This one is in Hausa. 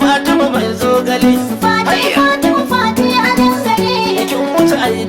Fatima mai zogale. Fati, Fatima, Fati a dangane. Kin mutu a yi